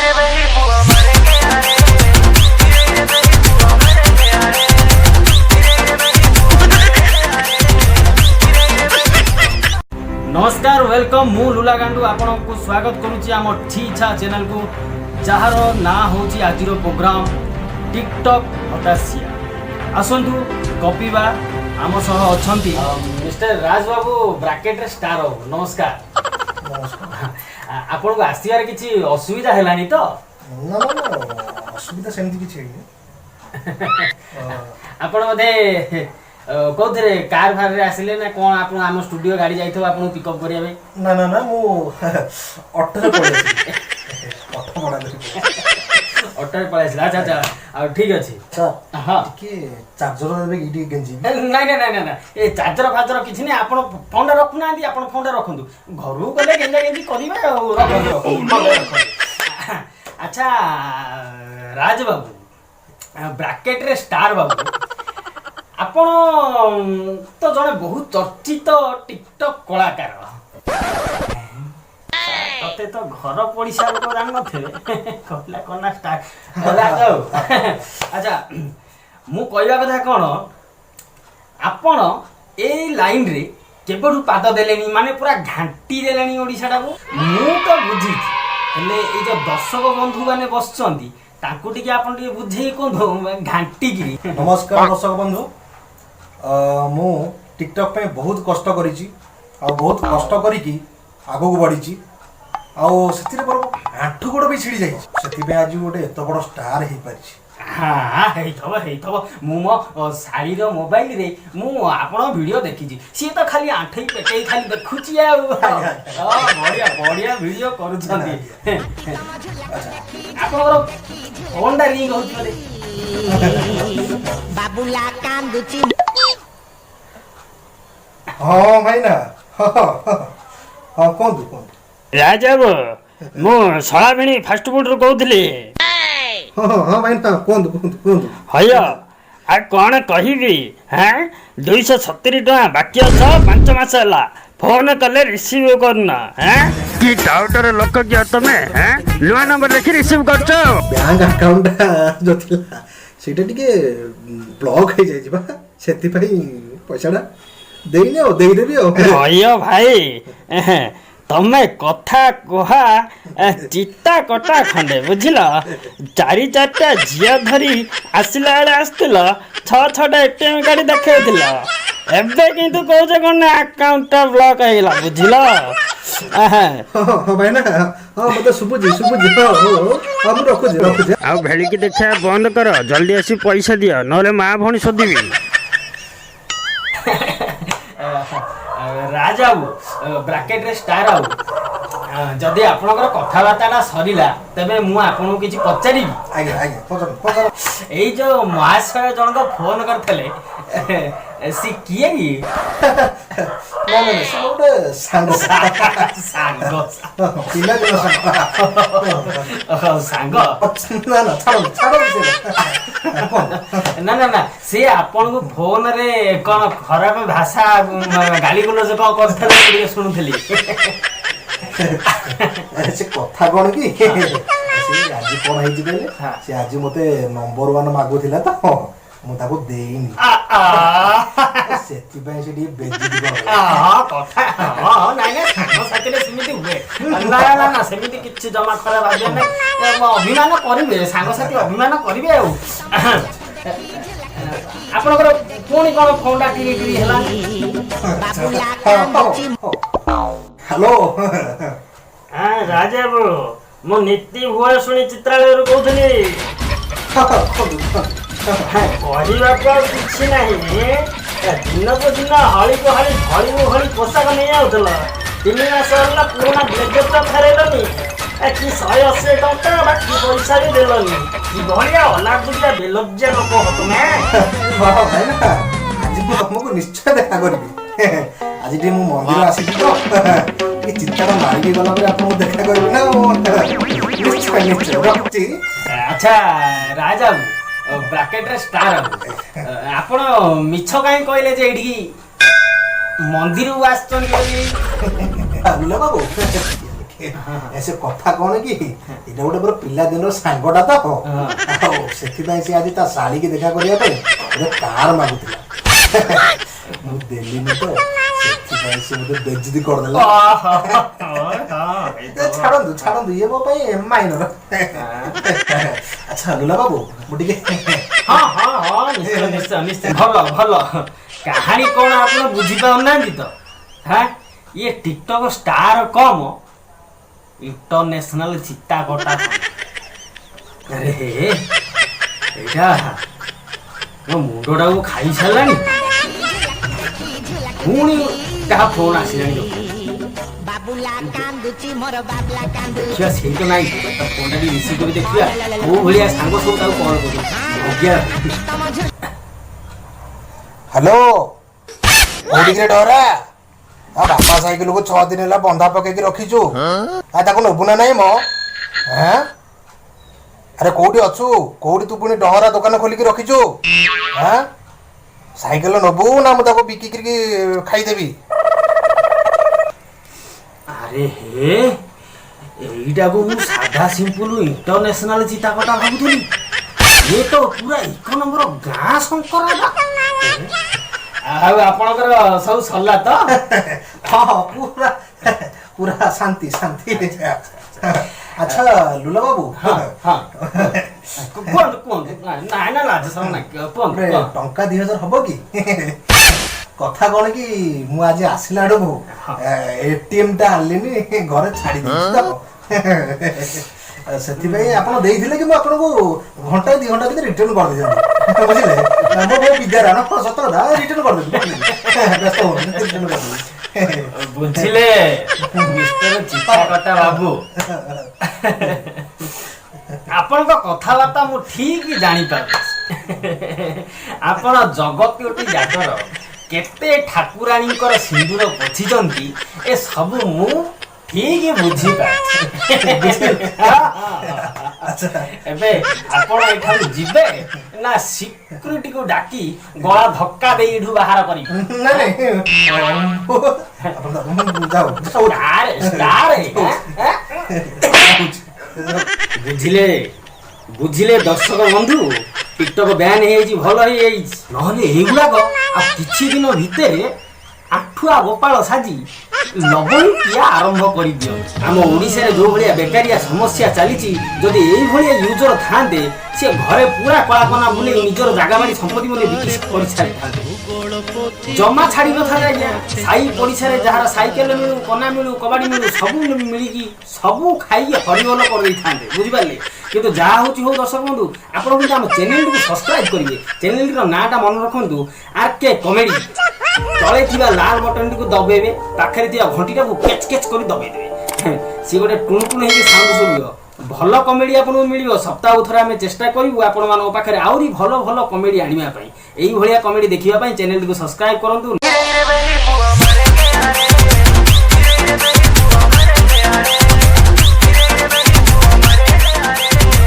ନମସ୍କାର, welcome. ମୁଁ ଲୁଲା ଗାଣ୍ଡୁ ଆପଣଙ୍କୁ ସ୍ୱାଗତ କରୁଛି ଆମ ଠି ଛା ଚ୍ୟାନେଲକୁ, ଯାହାର ନାଁ ହେଉଛି ଆଜିର ପ୍ରୋଗ୍ରାମ ଟିକଟକ୍ ହତାଶିଆ। ଆସନ୍ତୁ ଗପିବା। ଆମ ସହ ଅଛନ୍ତି ମିଷ୍ଟର ରାଜବାବୁ, ବ୍ରାକେଟରେ ଷ୍ଟାର ବାବୁ। ନମସ୍କାର। ଆପଣଙ୍କୁ ଆସିବାରେ କିଛି ଅସୁବିଧା ହେଲାନି ତ? ନା ନା ନା, ଅସୁବିଧା ସେମିତି କିଛି ହେଇନି। ଆପଣ ବୋଧେ କୋଉଥିରେ କାର ଫାରରେ ଆସିଲେ ନା କ'ଣ? ଆପଣ ଆମ ଷ୍ଟୁଡିଓ ଗାଡ଼ି ଯାଇଥିବ ଆପଣଙ୍କୁ ପିକଅପ୍ କରିବା ପାଇଁ। ନା ନା ନା, ମୁଁ ଅଟୋରେ ପଳେଇ ଆସିଲି। ଅଟୋ ଭଡ଼ା ଧରି ପଳେଇ ଆସିଲି। ଅଟୋରେ ପଳେଇ ଆସିଲେ। ଆଚ୍ଛା ଆଚ୍ଛା, ଆଉ ଠିକ ଅଛି। ସାର୍, ହଁ। ଟିକେ ଚାର୍ଜର ଦେବେ କି? ଟିକେ ଗେଞ୍ଜିବି। ନାଇଁ ନାଇଁ ନାଇଁ ନାଇଁ, ଏ ଚାର୍ଜର ଫାର୍ଜର କିଛି ନାହିଁ। ଆପଣ ଫୋନଟା ରଖୁନାହାନ୍ତି? ଆପଣ ଫୋନଟା ରଖନ୍ତୁ। ଘରକୁ ଗଲେ ଗେଞ୍ଜା ଗେଞ୍ଜି କରିବେ। ଆଉ ରଖନ୍ତୁ, ରଖନ୍ତୁ, ଫୋନଟା ରଖନ୍ତୁ। ଆଚ୍ଛା ରାଜ ବାବୁ, ବ୍ରାକେଟରେ ଷ୍ଟାର ବାବୁ, ଆପଣ ତ ଜଣେ ବହୁତ ଚର୍ଚ୍ଚିତ ଟିକଟକ୍ କଳାକାର। ତତେ ତ ଘର ପଡ଼ିଶା ଲୋକ ଜାଣିନଥିବେ, କହିଲା କ'ଣ ନା ଷ୍ଟାର ରାଜ ବାବୁ। ଆଚ୍ଛା, ମୁଁ କହିବା କଥା କ'ଣ, ଆପଣ ଏଇ ଲାଇନରେ କେବେଠୁ ପାଦ ଦେଲେଣି? ମାନେ ପୁରା ଘାଣ୍ଟି ଦେଲେଣି ଓଡ଼ିଶାଟାକୁ। ମୁଁ ତ ବୁଝିଛି, ହେଲେ ଏଇ ଯୋଉ ଦର୍ଶକ ବନ୍ଧୁ ମାନେ ବସିଛନ୍ତି, ତାଙ୍କୁ ଟିକେ ଆପଣ ଟିକେ ବୁଝେଇ କୁହନ୍ତୁ ଘାଣ୍ଟିକିରି। ନମସ୍କାର ଦର୍ଶକ ବନ୍ଧୁ। ମୁଁ ଟିକଟକ୍ ପାଇଁ ବହୁତ କଷ୍ଟ କରିଛି ଆଉ ବହୁତ କଷ୍ଟ କରିକି ଆଗକୁ ବଢ଼ିଛି ଆଉ ସେଥିରେ ମୋର ଆଣ୍ଠୁ ଗୋଡ଼ ବି ଛିଡ଼ି ଯାଇଛି। ସେଥିପାଇଁ ଆଜି ଗୋଟେ ଏତେ ବଡ଼ ଷ୍ଟାର ହେଇପାରିଛି। ହଁ, ହେଇଥବ ହେଇଥବ। ମୁଁ ମୋ ଶାଳୀର ମୋବାଇଲରେ ମୁଁ ଆପଣଙ୍କ ଭିଡ଼ିଓ ଦେଖିଛି। ସିଏ ତ ଖାଲି ଆଣ୍ଠେଇ ପେଟେଇ ଖାଲି ଦେଖୁଛି। ଆଉ ହଁ, ବଢ଼ିଆ ବଢ଼ିଆ ଭିଡ଼ିଓ କରୁଛନ୍ତି। ଆପଣଙ୍କର ଫୋନଟା ରିଙ୍ଗ ହଉଛି ବୋଧେ। ବାବୁଲା କାନ୍ଦୁଛି। ହଁ ଭାଇନା, ହଁ ହଁ ହଁ, କୁହନ୍ତୁ କୁହନ୍ତୁ। ରାଜବାବୁ, ମୁଁ ଶଳାଭିଣୀ ଫାଷ୍ଟଫୁଡରୁ କହୁଥିଲି। ହଁ ହଁ ହଁ ଭାଇନା, କୁହନ୍ତୁ କୁହନ୍ତୁ କୁହନ୍ତୁ। ହୟ, ଆଉ କ'ଣ କହିବି? ହେଁ, 270 ଟଙ୍କା ବାକି ଅଛ 5 ମାସ ହେଲା। ଫୋନ କଲେ ରିସିଭ୍ କରୁନ। ହେଁ, କି ଟାଉଟର ଲୋକ କିଏ ତମେ? ହେଁ, ନୂଆ ନମ୍ବର ଦେଖି ରିସିଭ୍ କରୁଛ? ବ୍ୟାଙ୍କ ଆକାଉଣ୍ଟଟା ଯୋଉ ଥିଲା, ସେଇଟା ଟିକେ ବ୍ଲକ୍ ହେଇଯାଇଛି ବା, ସେଥିପାଇଁ ପଇସାଟା ଦେଇନି। ଆଉ ଦେଇଦେବି ଆଉ। ହୟ ଭାଇ, ଏହେଁ, ତମେ କଥା କୁହା ଚିତା କଟା ଖଣ୍ଡେ, ବୁଝିଲ? ଚାରି ଚାରିଟା ଝିଅ ଧରି ଆସିଲା ବେଳେ ଆସିଥିଲ, ଛଅ ଛଅଟା ଏଟିଏମ୍ କାର୍ଡ ଦେଖାଉଥିଲ। ଏବେ କିନ୍ତୁ କହୁଛ କ'ଣ ନା ଆକାଉଣ୍ଟଟା ବ୍ଲକ୍ ହେଇଗଲା, ବୁଝିଲ? ଏହେଁ। ହଁ ହଁ ହଁ ଭାଇନା, ହଁ, ମତେ ଶୁଭୁଛି ଶୁଭୁଛି। ହଁ, ହଉ ହଉ ହଁ, ମୁଁ ରଖୁଛି ରଖୁଛି। ଆଉ ଭେଳିକି ଦେଖିବା ବନ୍ଦ କର, ଜଲ୍ଦି ଆସି ପଇସା ଦିଅ, ନହେଲେ ମା ଭଉଣୀ ଶୋଧିବି। ରାଜ ବାବୁ, ବ୍ରାକେଟରେ ଷ୍ଟାର ବାବୁ, ଯଦି ଆପଣଙ୍କର କଥାବାର୍ତ୍ତାଟା ସରିଲା, ତେବେ ମୁଁ ଆପଣଙ୍କୁ କିଛି ପଚାରିବି। ଆଜ୍ଞା ଆଜ୍ଞା, ପଚାରନ୍ତୁ ପଚାର। ଏଇ ଯୋଉ ମହାଶୟ ଜଣକ ଫୋନ କରିଥିଲେ, ସେ କିଏ କି? ନା ନା ନା, ସେ ଗୋଟେ ସାଙ୍ଗ। ସାଙ୍ଗ? ପିଲାଦିନ ସାଙ୍ଗ। ସାଙ୍ଗ? ନା ନା, ଛାଡ଼ନ୍ତୁ ଛାଡ଼ନ୍ତୁ ସେ କୁହନ୍ତୁ। ନା ନା ନା, ସେ ଆପଣଙ୍କୁ ଫୋନରେ କଣ ଖରାପ ଭାଷା, ଗାଳି ଗୁଲଜ କଣ କରୁଥିଲେ, ମୁଁ ଟିକେ ଶୁଣୁଥିଲି। ଆରେ, ସେ କଥା କଣ କି, ସେ ଆଜି କଣ ହେଇଛି କହିଲେ, ସେ ଆଜି ମତେ ନମ୍ବର ୱାନ ମାଗୁଥିଲା ତ, ମୁଁ ତାକୁ ଦେଇନି। ଆ, ଆ। ସେଥିପାଇଁ ସେ ଟିକେ ବେଜିତି କରିଦେଲା। ହଁ, କଥା ହଁ, ନାଇଁ ନାଇଁ, ସାଙ୍ଗସାଥିରେ ସେମିତି ହୁଏ। ନା ନା ନା, ସେମିତି କିଛି ଜମା ଖରାପ ଭାବିବେ ନାଇଁ। ଅଭିମାନ କରିବେ, ସାଙ୍ଗସାଥି ଅଭିମାନ କରିବେ। ଆଉ ଆପଣଙ୍କର ପୁଣି କଣ ଫୋନଟା ଟିରି ଟିରି ହେଲା? ବାବୁଲା କାନ୍ଦୁଛି। ହ୍ୟାଲୋ। ହଁ ରାଜାବାବୁ, ମୁଁ ନୀତି ଭୁଆଶୁଣି ଚିତ୍ରାଳୟରୁ କହୁଥିଲି। କୁହନ୍ତୁ କୁହନ୍ତୁ। କହିବାକୁ ଆଉ କିଛି ନାହିଁ। ଦିନକୁ ଦିନ ହଳିକୁ ହଳି ଭଳିକୁ ଭଳି ପୋଷାକ ନେଇ ଆଉଥିଲ, 3 ମାସ ହେଲା ପୁରୁଣା ବ୍ଲେଜରଟା ଫେରେଇଲନି। କି 180 ଟଙ୍କା ବାକି ପଇସା ବି ଦେଲନି। କି ଭଳିଆ ଅଲାଜୁକିଆ ବେଲଜ୍ଜା ଲୋକ ହୋ ତୁମେ! ହଁ ଭାଇନା, ଆଜି ମୁଁ ତମକୁ ନିଶ୍ଚୟ ଦେଖା କରିବି। ଆଜି ଟିକେ ମୁଁ ମନ୍ଦିର ଆସିଛି ତ, ଟିକେ ଚିତାଟା ମାରିକି ଗଲା ପରେ ଆପଣଙ୍କୁ ଦେଖା କରିବି ନା ଆଉ। ନିଶ୍ଚୟ ନିଶ୍ଚୟ, ରଖୁଛି। ଆଚ୍ଛା ରାଜା ବାବୁ, ବ୍ରାକେଟରେ ଷ୍ଟାର ବାବୁ, ଆପଣ ମିଛ କାହିଁ କହିଲେ ଯେ ଏଇଠିକି ମନ୍ଦିରକୁ ଆସିଛନ୍ତି ବୋଲି? ଲୁଲା ବାବୁ। ଏ ସେ କଥା କଣ କି, ଏଇଟା ଗୋଟେ ମୋର ପିଲାଦିନର ସାଙ୍ଗଟା ତ, ଆଉ ସେଥିପାଇଁ ସେ ଆଜି ତା ଶାଳୀକି ଦେଖା କରିବା ପାଇଁ ଗୋଟେ କାର ମାଗୁଥିଲା। ମୁଁ ଦେଲିନି ତ, ସେଥିପାଇଁ ସେ ମୋତେ ବେଜିତି କରିଦେଲା। ଏ ଛାଡ଼ନ୍ତୁ ଛାଡ଼ନ୍ତୁ, ଇଏ ମୋ ପାଇଁ ମାଇନର। ଆଚ୍ଛା ଲୁଲା ବାବୁ, ମୁଁ ଟିକେ ହଁ ହଁ ହଁ, ନିଶ୍ଚୟ ନିଶ୍ଚୟ ନିଶ୍ଚୟ। ଭଲ ଭଲ। କାହାଣୀ କଣ ଆପଣ ବୁଝିପାରୁନାହାନ୍ତି ତ? ହଁ, ଇଏ ଟିକଟକ ଷ୍ଟାର କମ ଇଣ୍ଟରନ୍ୟାସନାଲ ଚିତା କଟା। ଆରେ ହେ, ଏଇଟା ମୋ ମୁଣ୍ଡଟାକୁ ଖାଇ ସାରିଲାଣି। ପୁଣି କାହା ଫୋନ ଆସିଲାଣି ଦେଖ। ବାବୁଲା କାନ୍ଦୁଛି, ମୋର ବାବୁଲା କାନ୍ଦୁଛି। ଦେଖିବା, ସେଇ ତ ନାହିଁ, ତା ଫୋନଟା ଟିକେ ରିସିଭ୍ କରି ଦେଖିବା କୋଉ ଭଳିଆ ସାଙ୍ଗ ସବୁ ତାକୁ କଲ୍ କରୁଛନ୍ତି। ଅଜ୍ଞା। ତମ ଝୁଲ ହ୍ୟାଲୋ, କୋଉଠି କିରେ ଡରା? ଆଉ ବାପା ସାଇକେଲକୁ 6 ଦିନ ହେଲା ବନ୍ଧା ପକେଇକି ରଖିଛୁ, ଆଉ ତାକୁ ନବୁ ନା ନାଇଁ ମ? ଆଁ, ଆରେ କୋଉଠି ଅଛୁ, କୋଉଠି ତୁ ପୁଣି ଡହରା ଦୋକାନ ଖୋଲିକି ରଖିଛୁ? ଆଁ, ସାଇକେଲ ନବୁ ନା ମୁଁ ତାକୁ ବିକିକିରି ଖାଇଦେବି? ଆରେ ହେ, ଏଇଟାକୁ ମୁଁ ସାଧା ସିମ୍ପଲ ଇଣ୍ଟରନ୍ୟାସନାଲ ଚିତା କଟା ଭାବୁଥିଲି, ଇଏ ତ ପୁରା ଏକ ନମ୍ବର ଗାଁ ଶଙ୍କରାଟା। ଆଉ ଆପଣଙ୍କର ସବୁ ସରିଲା ତ? ହଁ ହଁ, ପୁରା ପୁରା ଶାନ୍ତି ଶାନ୍ତି। ଆଚ୍ଛା ଲୁଲା ବାବୁ, ହଁ ହଁ, କୁହନ୍ତୁ କୁହନ୍ତୁ। ନାଇଁ ନା, ଲାଜ ସରମ ନାଇଁ, କୁହନ୍ତୁ। ଗୋଟେ କୁହନ୍ତୁ। ଟଙ୍କା 2000 ହବ କି? କଥା କଣ କି, ମୁଁ ଆଜି ଆସିଲା ଆଡକୁ ଏଟିଏମ ଟା ଆଣିଲିନି, ଘରେ ଛାଡି ଦେଇଛି ତ, ସେଥିପାଇଁ ଆପଣ ଦେଇଥିଲେ କି ମୁଁ ଆପଣଙ୍କୁ ଘଣ୍ଟା 2 ଘଣ୍ଟା ଭିତରେ ରିଟର୍ନ କରିଦେଇଥାନ୍ତି, ବୁଝିଲେ? ମୋ ବୋଉ ବିଦ୍ୟାରାଣ। ହଁ, ସତ କଥା, ରିଟର୍ନ କରିଦେବି, ବୁଝିଲେ? ବ୍ୟସ୍ତ ହୁଅନ୍ତୁନି, ରିଟର୍ନ କରିଦେବି। ବୁଝିଲେ ମିଷ୍ଟର ଚିତା କଟା ବାବୁ, ଆପଣଙ୍କ କଥାବାର୍ତ୍ତା ମୁଁ ଠିକ ଜାଣିପାରୁଛି। ଆପଣ ଜଗତଟି ଜାଗର କେତେ ଠାକୁରାଣୀଙ୍କର ସିନ୍ଦୁର ପୋଛିଛନ୍ତି, ଏ ସବୁ ମୁଁ ଠିକ ବୁଝିପାରୁଛି। ଏବେ ଆପଣ ଏଠାରୁ ଯିବେ ନା ସିକ୍ୟୁରିଟିକୁ ଡାକି ଗଳା ଧକ୍କା ଦେଇ ଏଠୁ ବାହାର କରିବି? ନାଇଁ ନାଇଁ, ଆପଣ ଯାଉ ଯାଉ। Star star. ବୁଝିଲେ ବୁଝିଲେ ଦର୍ଶକ ବନ୍ଧୁ, ଟିକଟକ ବ୍ୟାନ୍ ହେଇଯାଇଛି, ଭଲ ହେଇଯାଇଛି। ନହେଲେ ଏଇଗୁଡ଼ାକ ଆଉ କିଛି ଦିନ ଭିତରେ ଆଠୁଆ ଗୋପାଳ ସାଜି ଲବଣୀ ପିଆ ଆରମ୍ଭ କରିଦିଅନ୍ତି। ଆମ ଓଡ଼ିଶାରେ ଯୋଉ ଭଳିଆ ବେକାରିଆ ସମସ୍ୟା ଚାଲିଛି, ଯଦି ଏଇଭଳିଆ ୟୁଜର ଥାନ୍ତେ, ସେ ଘରେ ପୁରା କଳାକନା ବୁଲେଇ ନିଜର ଜାଗା ବାଡ଼ି ସମ୍ପତ୍ତି ମଧ୍ୟ ବିକ୍ରି କରିସାରିଥାନ୍ତେ, ଜମା ଛାଡ଼ି ନଥାନ୍ତେ ଆଜ୍ଞା। ସାଇ ପଡ଼ିଶାରେ ଯାହାର ସାଇକେଲ ମିଳୁ, କନା ମିଳୁ, କବାଡ଼ି ମିଳୁ, ସବୁ ମିଳିକି ସବୁ ଖାଇକି ହରିବୋଲ କରିଦେଇଥାନ୍ତେ, ବୁଝିପାରିଲେ? କିନ୍ତୁ ଯାହା ହେଉଛି ହଉ ଦର୍ଶକ ବନ୍ଧୁ, ଆପଣ କିନ୍ତୁ ଆମ ଚ୍ୟାନେଲଟିକୁ ସବସ୍କ୍ରାଇବ କରିବେ। ଚ୍ୟାନେଲଟିର ନାଁଟା ମନେ ରଖନ୍ତୁ, ଆର୍ କେ କମେଡି। ତଳେ ଥିବା ଲାଲ ବଟନଟିକୁ ଦବେଇବେ, ପାଖରେ ଥିବା ଘଣ୍ଟିଟାକୁ କେଚ୍ କେଚ୍ କରି ଦବେଇ ଦେବେ, ସିଏ ଗୋଟେ ଟୁଣୁ ଟୁଣୁ ହେଇକି ସାଉଣ୍ଡ ଶୁଭିବ। ଭଲ କମେଡି ଆପଣଙ୍କୁ ମିଳିବ। ସପ୍ତାହକୁ ଥରେ ଆମେ ଚେଷ୍ଟା କରିବୁ ଆପଣମାନଙ୍କ ପାଖରେ ଆହୁରି ଭଲ ଭଲ କମେଡି ଆଣିବା ପାଇଁ। ଏଇଭଳିଆ କମେଡି ଦେଖିବା ପାଇଁ ଚ୍ୟାନେଲଟିକୁ ସବସ୍କ୍ରାଇବ କରନ୍ତୁ।